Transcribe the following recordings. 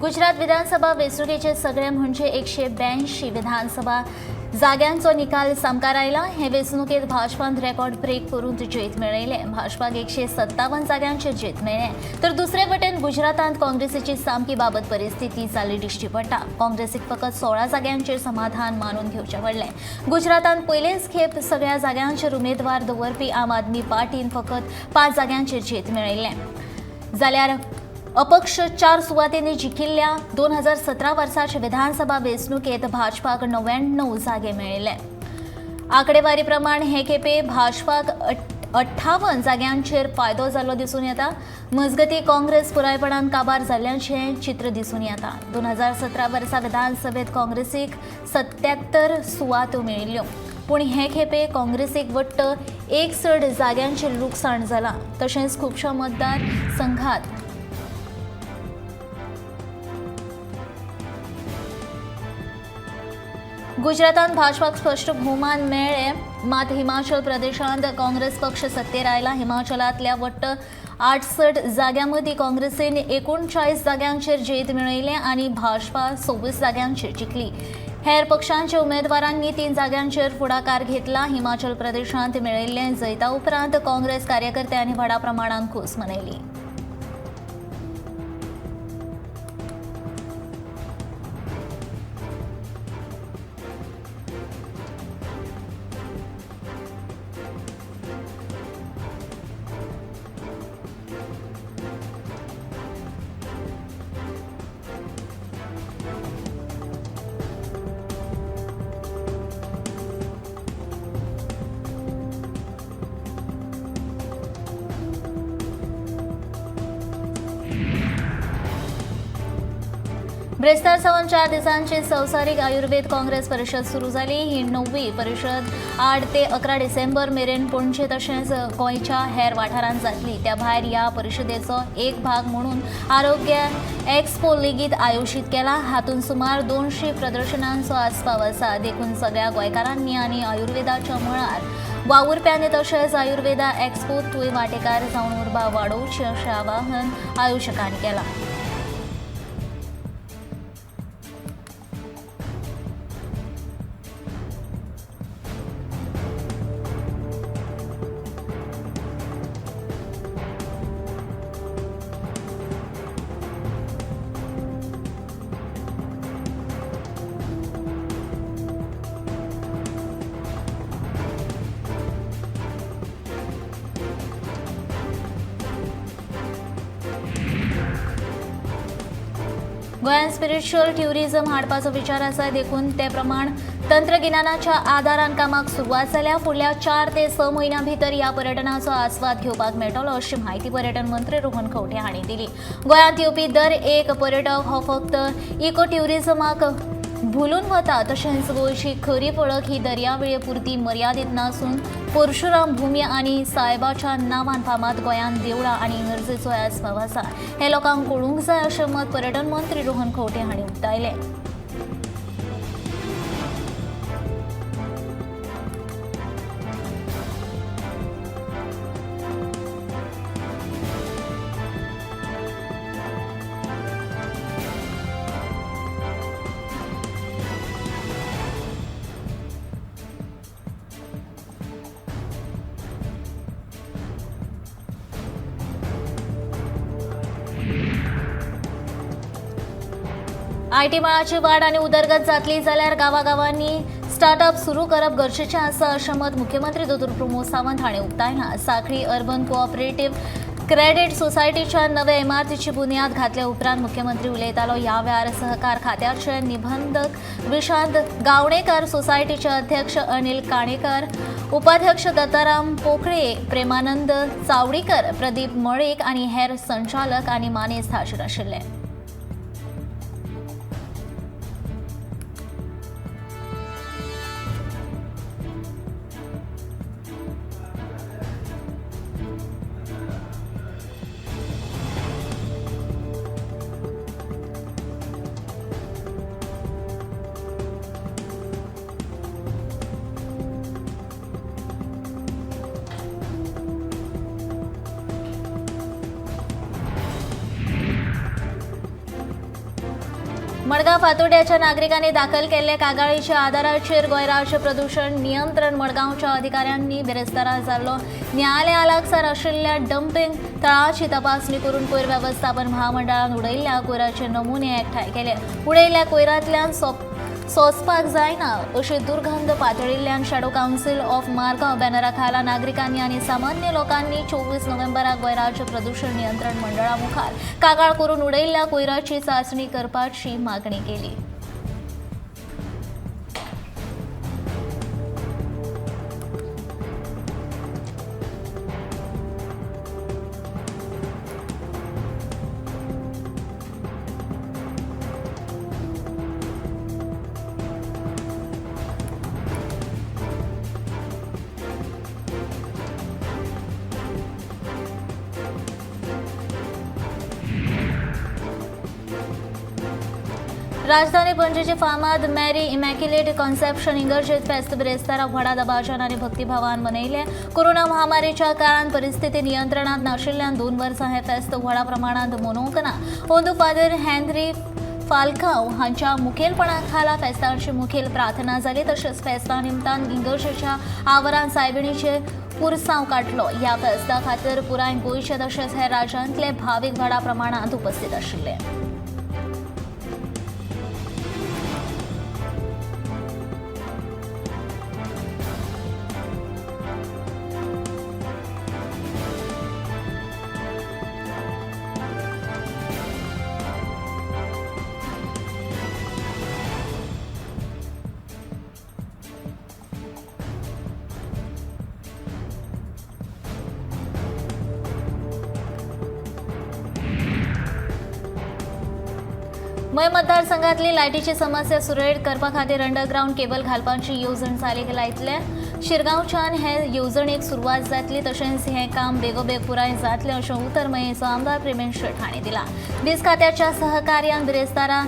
गुजरात विधानसभा वेंचणुकेचे सगळे म्हणजे 182 विधानसभा जाग्यांचो निकाल सामकार आयला. हे वेंचणुकेत भाजपान रेकॉर्ड ब्रेक करून जैत मेळयलें. भाजपाक 157 जाग्यांचेर जैत मेळ्ळें. तर दुसरे वटेन गुजरातांत काँग्रेसीची सामकी बाबत परिस्थिती जाल्ली दिश्टी पडटा. काँग्रेसीक फकत 16 जाग्यांचेर समाधान मानून घेवचें पडलें. गुजरातांत पयलेच खेप सगळ्या जाग्यांचेर उमेदवार दवरपी आम आदमी पार्टीन फकत 5 जाग्यांचेर जैत मेळयलें. जाल्यार अपक्ष 4 सुवातेंनी जिखिल्ल्या 2017 वर्साच्या विधानसभा वेंचणुकेत भाजपाक 99 जागे मेळिल्ले. आंकडेवारी प्रमाण हे खेपे भाजपाक 58 जाग्यांचेर फायदो जाल्लो दिसून येता. मजगती काँग्रेस पुरायपणान काबार जाल्ल्याचें चित्र दिसून येता. 2017 वर्सा विधानसभेत काँग्रेसीक 77 सुवातो मेळिल्ल्यो, पूण हे खेपे काँग्रेसीक वट्ट 61 जाग्यांचेर लुकसाण जालां. तशेंच खुबश्या मतदार संघात गुजरातांत भाजपाक स्पश्ट भोवमान मेळ्ळें. मात हिमाचल प्रदेशांत काँग्रेस पक्ष सत्तेर आयला. हिमाचलांतल्या वट्ट 68 जाग्यां मदीं काँग्रेसीन 39 जाग्यांचेर जैत मेळयलें आनी भाजपा 26 जाग्यांचेर जिखली. हेर पक्षांच्या उमेदवारांनी 3 जाग्यांचेर फुडाकार घेतला. हिमाचल प्रदेशांत मेळिल्ले जैता उपरांत काँग्रेस कार्यकर्त्यांनी व्हडा प्रमाणात खोस मनयली. ब्रेस्तार सावन 4 दिसांची संवसारीक आयुर्वेद काँग्रेस परिशद सुरू जाली. ही 9वी परिशद 8 ते 11 डिसेंबर मेरेन पणजे तशेंच गोंयच्या हेर वाठारांत जातली. त्या भायर ह्या परिशदेचो एक भाग म्हणून आरोग्य एक्सपो लेगीत आयोजीत केला. हातूंत सुमार 200 प्रदर्शनांचो आस्पाव आसा. देखून सगळ्या गोंयकारांनी आनी आयुर्वेदाच्या मळार वावुरप्यांनी तशेंच आयुर्वेदा एक्सपोतूय वांटेकार जावन उर्बा वाडोवची अशें आवाहन आयोजकांनी केलां. गोंयांत स्पिरिच्युअल ट्युरिझम हाडपाचो विचार आसा. देखून ते प्रमाण तंत्रगिन्यानाच्या आदारान कामाक सुरवात जाल्या. फुडल्या 4 ते 6 म्हयन्यां भितर ह्या पर्यटनाचो आस्वाद घेवपाक मेळटलो अशी म्हायती पर्यटन मंत्री रोहन खंवटे हांणी दिली. गोंयांत येवपी दर एक पर्यटक हो फक्त इको ट्युरिझमाक भुलून वता. तशेंच गोंयची खरी वळख ही दर्यावेळे पुरती मर्यादीत नासून परशुराम भूमी आनी सायबाच्या नांवान फामाद गोंयांत देवळां आनी इगर्जेचो आस्पाव आसा. हे लोकांक कळूंक जाय अशें मत पर्यटन मंत्री रोहन खंवटे हांणी उक्तायलें. IT मळाची वाड आनी उदरगत जातली जाल्यार गांवागांवांनी स्टार्टअप सुरू करप गरजेचें आसा अशें मत मुख्यमंत्री दोतोर प्रमोद सावंत हांणी उक्तायलां. साखळी अर्बन कोऑपरेटिव्ह क्रेडीट सोसायटीच्या नवे इमारतीची बुन्याद घातल्या उपरांत मुख्यमंत्री उलयतालो. ह्या वेळार सहकार खात्याचे निबंधक विशांत गावणेकर, सोसायटीचे अध्यक्ष अनिल काणेकर, उपाध्यक्ष दत्ताराम पोकळे, प्रेमानंद चावडीकर, प्रदीप मळीक आनी हेर संचालक आनी मानेस्त हाजीर आशिल्ले. फातोड्याच्या नागरिकांनी दाखल केल्ले कागाळीच्या आदाराचेर गोंय राज्य प्रदूषण नियंत्रण मडगांवच्या अधिकाऱ्यांनी बिरेस्तारा जाल्लो न्यायालया लागसार आशिल्ल्या डंपिंग तळाची तपासणी करून कोयर वेवस्थापन महामंडळान उडयल्ल्या कोयराचे नमुने एकठांय केले. उडयल्ल्या कोयरांतल्यान सोंसपाक जायना अशी दुर्गंध पातळिल्ल्यान शॅडो कावन्सिल ऑफ मारगांव बॅनरा खाला नागरिकांनी आनी सामान्य लोकांनी 24 नोव्हेंबराक गोंय राज्य प्रदूषण नियंत्रण मंडळा मुखार कागाळ करून उडयल्ल्या कोयराची चाचणी करपाची मागणी केली. राजधानी पणजेचे फामाद मॅरी इमॅक्युलेट कॉन्सेप्शन इगर्जेत फेस्त बिरेस्तारा व्हडा दबाज्यान आनी भक्तिभावान मनयले. कोरोना महामारीच्या काळान परिस्थिती नियंत्रणात नाशिल्ल्यान 2 वर्सां हे फेस्त व्हडा प्रमाणांत मनोवंक ना. अंदू फादर हेनरी फाल्काव हांच्या मुखेलपणा खाला फेस्तांची मुखेल प्रार्थना जाली. तशेंच फेस्ता निमतान इगर्जेच्या आवरान सायबिणीचे पुरसांव काडलो. ह्या फेस्ता खातीर पुराय गोंयचे तशेंच हेर राज्यांतले भावीक व्हडा प्रमाणांत उपस्थित आशिल्ले. मय मतदारसंघातली लायटीची समस्या सुरळीत करपा खातीर अंडरग्रावंड केबल घालपाची येवजण चालीक लायतले. शिरगांवच्यान हे येवजणेक सुरवात जातली, तशेंच हें काम बेगोबेग पुराय जातलें अशें उतर मयेचो आमदार प्रेमेन शेट हांणी दिलां. वीज खात्याच्या सहकार्यान बिरेस्तारा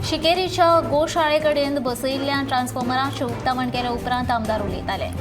शिकेरीच्या गोशाळे कडेन बसयिल्ल्या ट्रान्सफॉर्मराचें उक्तावण केले उपरांत आमदार उलयताले.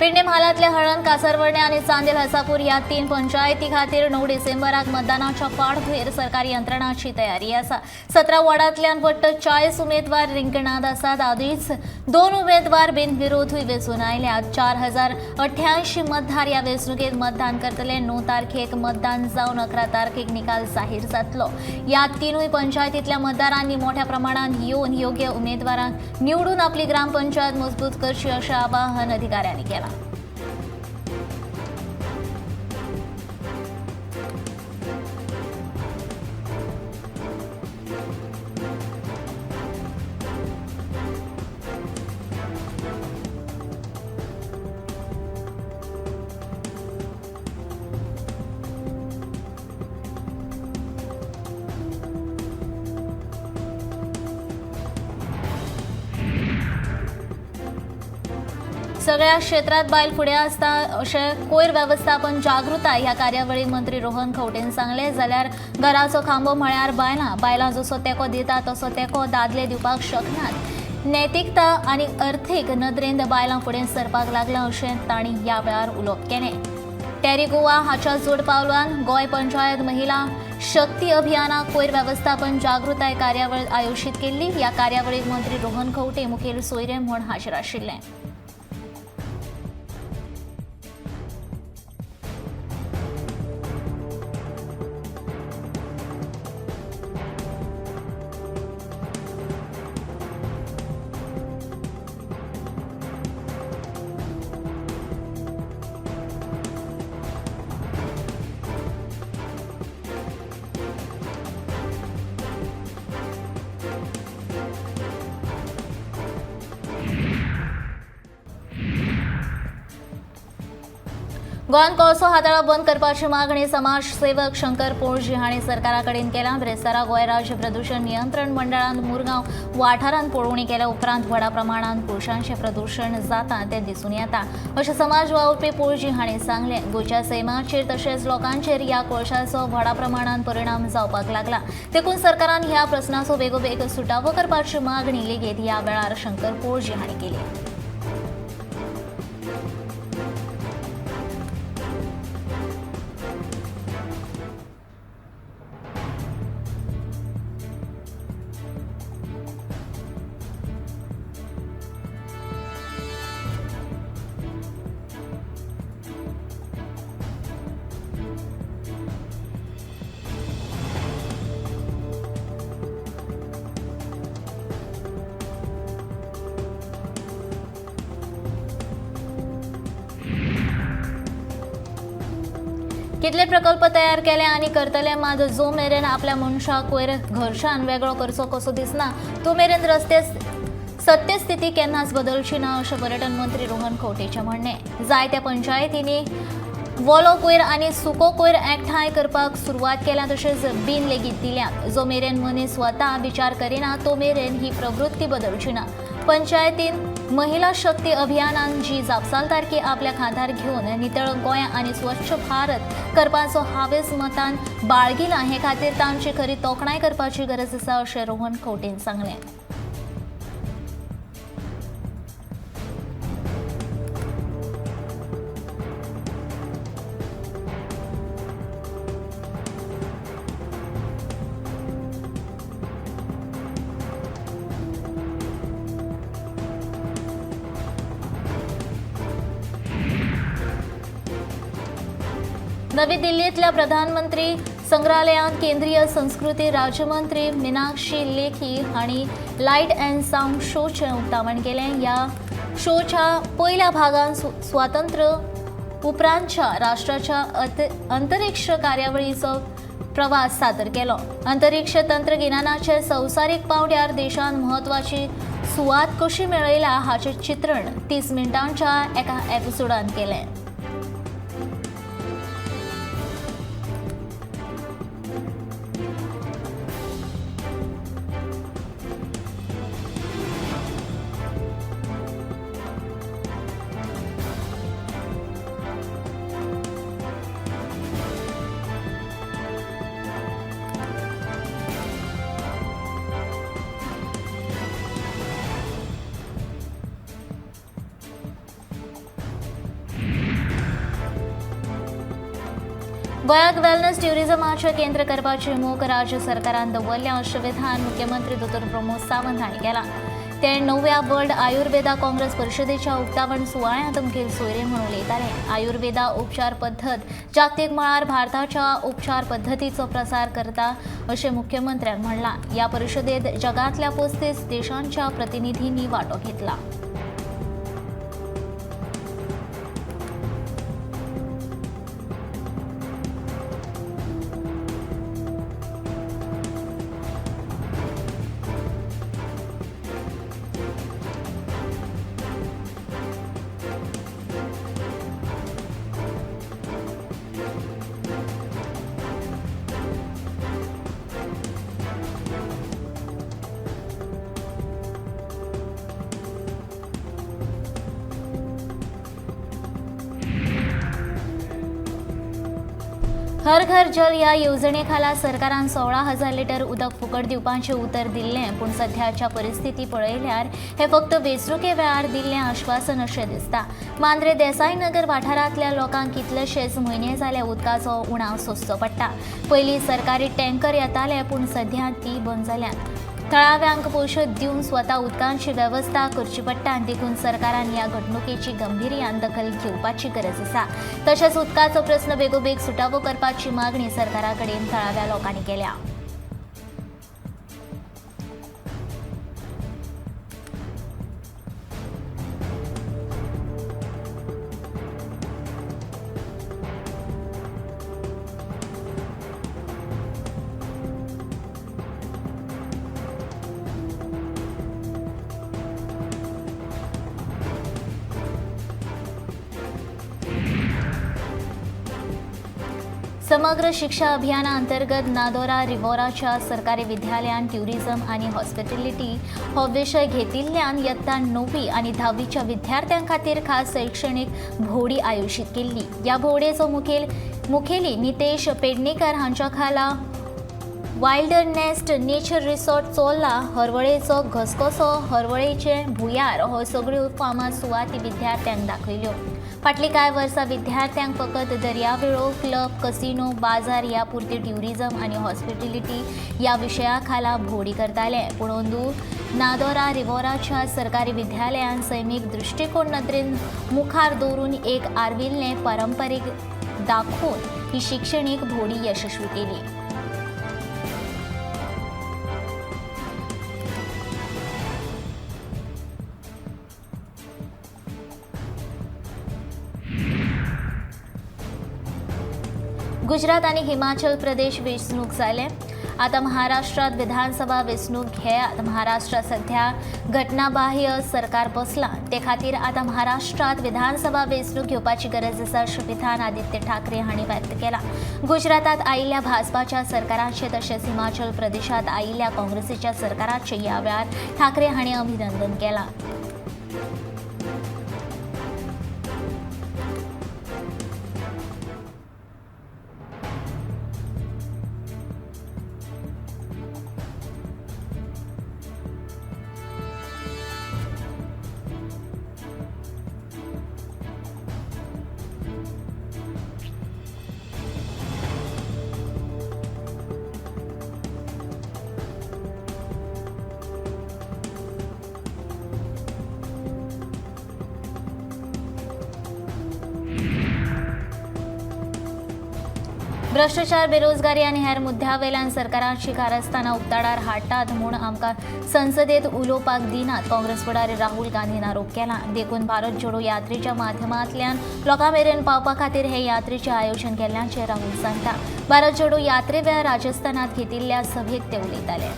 पेडणे म्हालांतल्या हळण, कासरवर्णे आनी चांदेल हसापूर ह्या 3 पंचायती खातीर 9 डिसेंबराक मतदानाच्या फाटभुंयेर सरकारी यंत्रणाची तयारी आसा. 17 वॉर्डांतल्यान वट्ट 40 उमेदवार रिंगणांत आसात. आदींच 2 उमेदवार बिनविरोधूय वेंचून आयल्यात. 4088 मतदार ह्या वेंचणुकेंत मतदान करतले. 9 तारखेक मतदान जावन 11 तारखेक निकाल जाहीर जातलो. ह्या 3 पंचायतींतल्या मतदारांनी मोठ्या प्रमाणांत येवन योग्य उमेदवारांक निवडून आपली ग्रामपंचायत मजबूत करची अशें आवाहन अधिकाऱ्यांनी केलां. सगळ्या क्षेत्रात बायल फुडें आसता अशें कोयर वेवस्थापन जागृताय ह्या कार्यावळीक मंत्री रोहन खंवटेन सांगलें. जाल्यार घराचो खांबो म्हळ्यार बायलां, बायलां जसो तेंको दिता तसो तेंको दादले दिवपाक शकनात. नैतिकता आनी अर्थीक नदरेन बायलां फुडें सरपाक लागलां अशें तांणी ह्या वेळार उलोवप केलें. टेरी गोवा हाच्या जोड पावलान गोंय पंचायत महिला शक्ती अभियानाक कोयर वेवस्थापन जागृताय कार्यावळ आयोजीत केल्ली. ह्या कार्यावळीक मंत्री रोहन खंवटे मुखेल सोयरे म्हूण हाजीर आशिल्ले. गोंयांत कोळसो हाताळप बंद करपाची मागणी समाजसेवक शंकर पोळजी हांणी सरकारा कडेन केल्या. ब्रेस्तारा गोंय राज्य प्रदूषण नियंत्रण मंडळान मुरगांव वाठारांत पळोवणी केल्या उपरांत व्हडा प्रमाणांत कोळशांचें प्रदूषण जाता तें दिसून येता अशें समाज वावुरपी पोळजी हांणी सांगलें. गोंयच्या सैमाचेर तशेंच लोकांचेर ह्या कोळशाचो व्हडा प्रमाणांत परिणाम जावपाक लागला, देखून सरकारान ह्या प्रस्नाचो बेगोबेग सुटावो करपाची मागणी लेगीत ह्या वेळार शंकर पोळजी हांणी केली. कितले प्रकल्प तयार केले आनी करतले, मात जो मेरेन आपल्या मनशाक वयर घरच्यान वेगळो करचो कसो दिसना तो मेरेन रस्ते सत्यस्थिती केन्नाच बदलची ना अशें पर्यटन मंत्री रोहन खंवटेचें म्हणणें. जायत्या पंचायतींनी वोलो कोयर आनी सुको कोयर एकठांय करपाक सुरवात केल्या तशेंच बीन लेगीत दिल्यात. जो मेरेन मनीस स्वता विचार करिना तो मेरेन ही प्रवृत्ती बदलची ना. पंचायतीन महिला शक्ती अभियानान जी जापसालदारकी आपल्या खांदार घेवन नितळ गोंय आनी स्वच्छ भारत करपाचो हावेस मतान बाळगिला हे खातीर तांची खरी तोखणाय करपाची गरज आसा अशें रोहन खंवटेन सांगलें. नवी दिल्लीतल्या प्रधानमंत्री संग्रहालयांत केंद्रीय संस्कृती राज्यमंत्री मीनाक्षी लेखी हांणी लायट अँड सावंड शोचें उक्तावण केलें. ह्या शोच्या पयल्या भागान स्वातंत्र्य उपरांतच्या राष्ट्राच्या अंतरिक्ष कार्यावळीचो प्रवास सादर केलो. अंतरिक्ष तंत्रगिन्यानाचे संवसारीक पांवड्यार देशान म्हत्वाची सुवात कशी मेळयल्या हाचें चित्रण 30 मिनटांच्या एका एपिसोडान केलें. गोंयाक वेलनेस ट्युरिझमाचें केंद्र करपाची मोख राज्य सरकारान दवरल्या अशें विधान मुख्यमंत्री दोतोर प्रमोद सावंत हांणी केलां. ते 9व्या वर्ल्ड आयुर्वेदा काँग्रेस परिशदेच्या उक्तावण सुवाळ्यांत मुखेल सोयरे म्हूण उलयताले. आयुर्वेदा उपचार पद्दत जागतीक मळार भारताच्या उपचार पद्दतीचो प्रसार करता अशें मुख्यमंत्र्यान म्हणलां. ह्या परिशदेंत जगांतल्या 35 देशांच्या प्रतिनिधींनी वांटो घेतला. हर घर जल ह्या येवजणे खाला सरकारान 16,000 लिटर उदक फुकट दिवपाचें उतर दिल्लें, पूण सध्याच्या परिस्थिती पळयल्यार हें फक्त वेंचणुके वेळार दिल्लें आश्वासन अशें दिसता. मांद्रे देसाय नगर वाठारांतल्या लोकांक कितलेशेच म्हयने जाले उदकाचो उणाव सोंसचो पडटा. पयलीं सरकारी टँकर येताले, पूण सध्या ती बंद जाल्यात. थळाव्यांक पयशे दिवन स्वता उदकांची वेवस्था करची पडटा, देखून सरकारान ह्या घडणुकेची गंभीर्यान दखल घेवपाची गरज आसा. तशेंच उदकाचो प्रस्न बेगोबेग सुटावो करपाची मागणी सरकारा कडेन थळाव्या लोकांनी केल्या. समग्र शिक्षा अभियाना अंतर्गत नादोरा रिवोराच्या सरकारी विद्यालयान ट्युरिझम आनी हॉस्पिटॅलिटी हो विशय घेतिल्ल्यान यत्ता 9वी आनी 10वीच्या विद्यार्थ्यां खातीर खास शैक्षणीक भोंवडी आयोजीत केल्ली. ह्या भोंवडेचो मुखेली नितेश पेडणेकर हांच्या खाला वायल्डरनेस्ट नेचर रिसॉर्ट चोर्ला, हरवळेचो घसघसो, हरवळेचे भुयार हो सगळ्यो फामाद सुवाती विद्यार्थ्यांक दाखयल्यो. फाटलीं कांय वर्सां विद्यार्थ्यांक फकत दर्यावेळो, क्लब, कसिनो, बाजार ह्या पुरती ट्युरिझम आनी हॉस्पिटॅलिटी ह्या विशया खाला भोंवडी करताले. पूण अंदू नादोरा रिवोराच्या सरकारी विद्यालयान सैमीक दृश्टिकोण नदरेन मुखार दवरून एक आर्विल्लें परंपरीक दाखोवन ही शिक्षणीक भोंवडी यशस्वी केली. गुजरात आनी हिमाचल प्रदेश वेंचणूक जाले. आतां महाराष्ट्रात विधानसभा वेंचणूक घेयात. महाराष्ट्रात सध्या घटनाबाह्य सरकार बसलां, ते खातीर आतां महाराष्ट्रात विधानसभा वेंचणूक घेवपाची गरज आसा अशें विधान आदित्य ठाकरे हांणी व्यक्त केलां. गुजरातात आयिल्ल्या भाजपाच्या सरकाराचें तशेंच हिमाचल प्रदेशांत आयिल्ल्या काँग्रेसीच्या सरकाराचें ह्या वेळार ठाकरे हांणी अभिनंदन केलां. भ्रष्टाचार, बेरोजगारी आनी हेर मुद्द्यावेल्यान सरकाराची कारस्थानां उक्ताडार हाडटात म्हूण आमकां संसदेत उलोवपाक दिनात, काँग्रेस फुडारी राहुल गांधीन आरोप केला. देखून भारत जोडो यात्रेच्या माध्यमांतल्यान लोकां मेरेन पावपा खातीर हे यात्रेचें आयोजन केल्ल्याचें राहुल सांगता. भारत जोडो यात्रे वेळार राजस्थानांत घेतिल्ल्या सभेत ते उलयताले.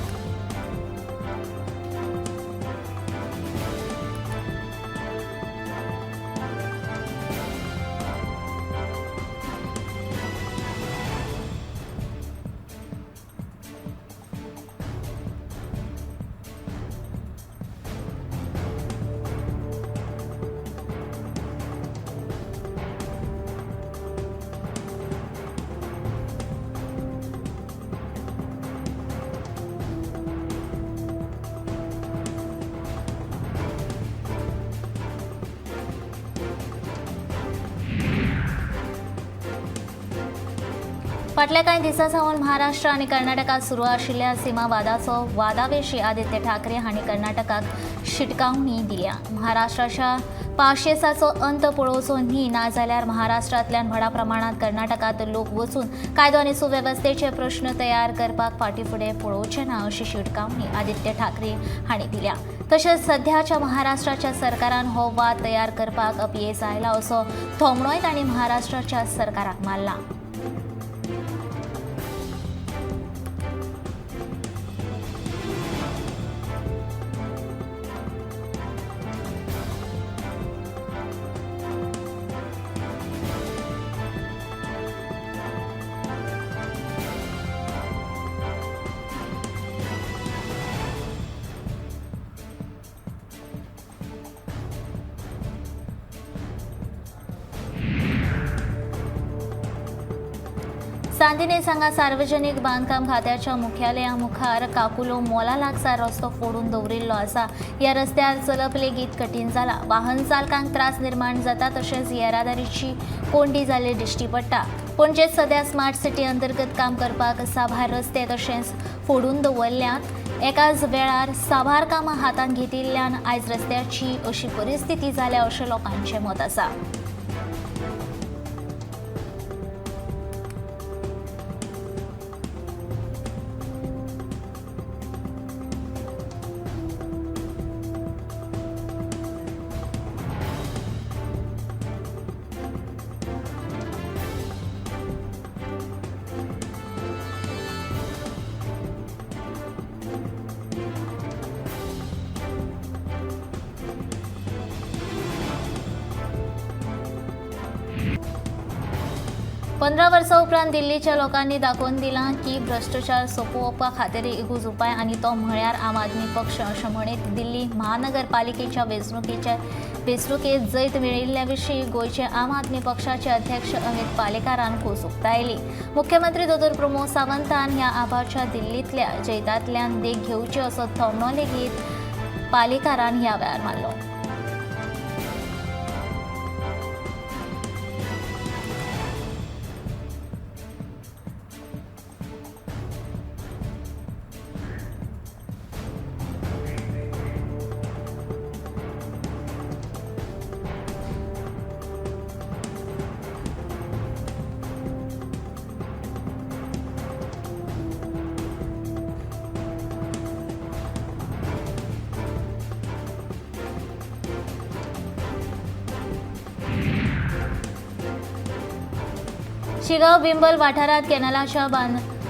फाटल्या कांय दिसां सावन महाराष्ट्र आनी कर्नाटकात सुरू आशिल्ल्या सीमावादाचो वादाविशीं आदित्य ठाकरे हांणी कर्नाटकाक शिटकावणी दिल्या. महाराष्ट्राच्या पाशेसाचो अंत पळोवचो न्ही, नाजाल्यार महाराष्ट्रांतल्यान व्हडा प्रमाणांत कर्नाटकांत लोक वचून कायदो आनी सुवेवस्थेचे प्रश्न तयार करपाक फाटीं फुडें पळोवचे ना अशी शिटकावणी आदित्य ठाकरे हांणी दिल्या. तशेंच सध्याच्या महाराष्ट्राच्या सरकारान हो वाद तयार करपाक अपयेस आयला असो थोमणोय तांणी महाराष्ट्राच्या सरकाराक मारला. सांतिनेज हांगा सार्वजनिक बांदकाम खात्याच्या मुख्यालया मुखार काकुलो मोला लागसार रस्तो फोडून दवरिल्लो आसा. ह्या रस्त्यार चलप लेगीत कठीण जाला. वाहन चालकांक त्रास निर्माण जाता तशेंच येरादारीची कोंडी जाल्ली दिश्टी पडटा. पणजेत सध्या स्मार्ट सिटी अंतर्गत काम करपाक साबार रस्ते तशेंच फोडून दवरल्यात. एकाच वेळार साबार कामां हातांत घेतिल्ल्यान आयज रस्त्याची अशी परिस्थिती जाल्या अशें लोकांचें मत आसा. 15 वर्सां उपरांत दिल्लीच्या लोकांनी दाखोवन दिलां की भ्रश्टाचार सोंपोवपा खातीर एकूच उपाय आनी तो म्हळ्यार आम आदमी पक्ष अशें म्हणीत दिल्ली महानगरपालिकेच्या वेंचणुकेंत जैत मेळिल्ल्या विशीं गोंयचे आम आदमी पक्षाचे अध्यक्ष अमित पालेकारान खोस उक्तायली. मुख्यमंत्री दोतोर प्रमोद सावंतान ह्या आभाच्या दिल्लींतल्या जैतांतल्यान देख घेवची असो थोमणो लेगीत पालेकारान ह्या वेळार मारलो. शिगांव बिंबल वाठारांत कॅनलाच्या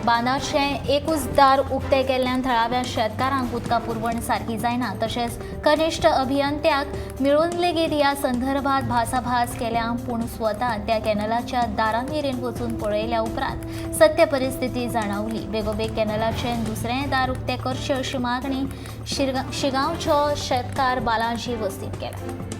बांदाचें एकूच दार उक्तें केल्ल्यान थळाव्या शेतकारांक उदका पुरवण सारकी जायना. तशेंच कनिश्ठ अभियंत्याक मेळून लेगीत ह्या संदर्भात भासाभास केल्या, पूण स्वता त्या कॅनलाच्या दारां मेरेन वचून पळयल्या उपरांत सत्य परिस्थिती जाणवली. बेगोबेग कॅनलाचें दुसरें दार उक्तें करचें अशी मागणी शिगांवचो शेतकार बालाजी वस्तीन केल्या.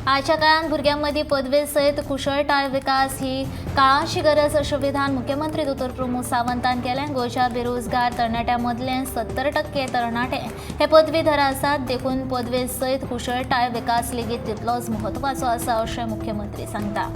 आजच्या काळात भुरग्यांमदीं पदवे सयत कुशळटाय विकास ही काळाची गरज अशें विधान मुख्यमंत्री दोतोर प्रमोद सावंतान केलें. गोंयच्या बेरोजगार तरणाट्यां मदले 70% तरणाटे हे पदवीधर आसात, देखून पदवे सयत कुशळटाय विकास लेगीत तितलोच म्हत्वाचो आसा अशें मुख्यमंत्री सांगता.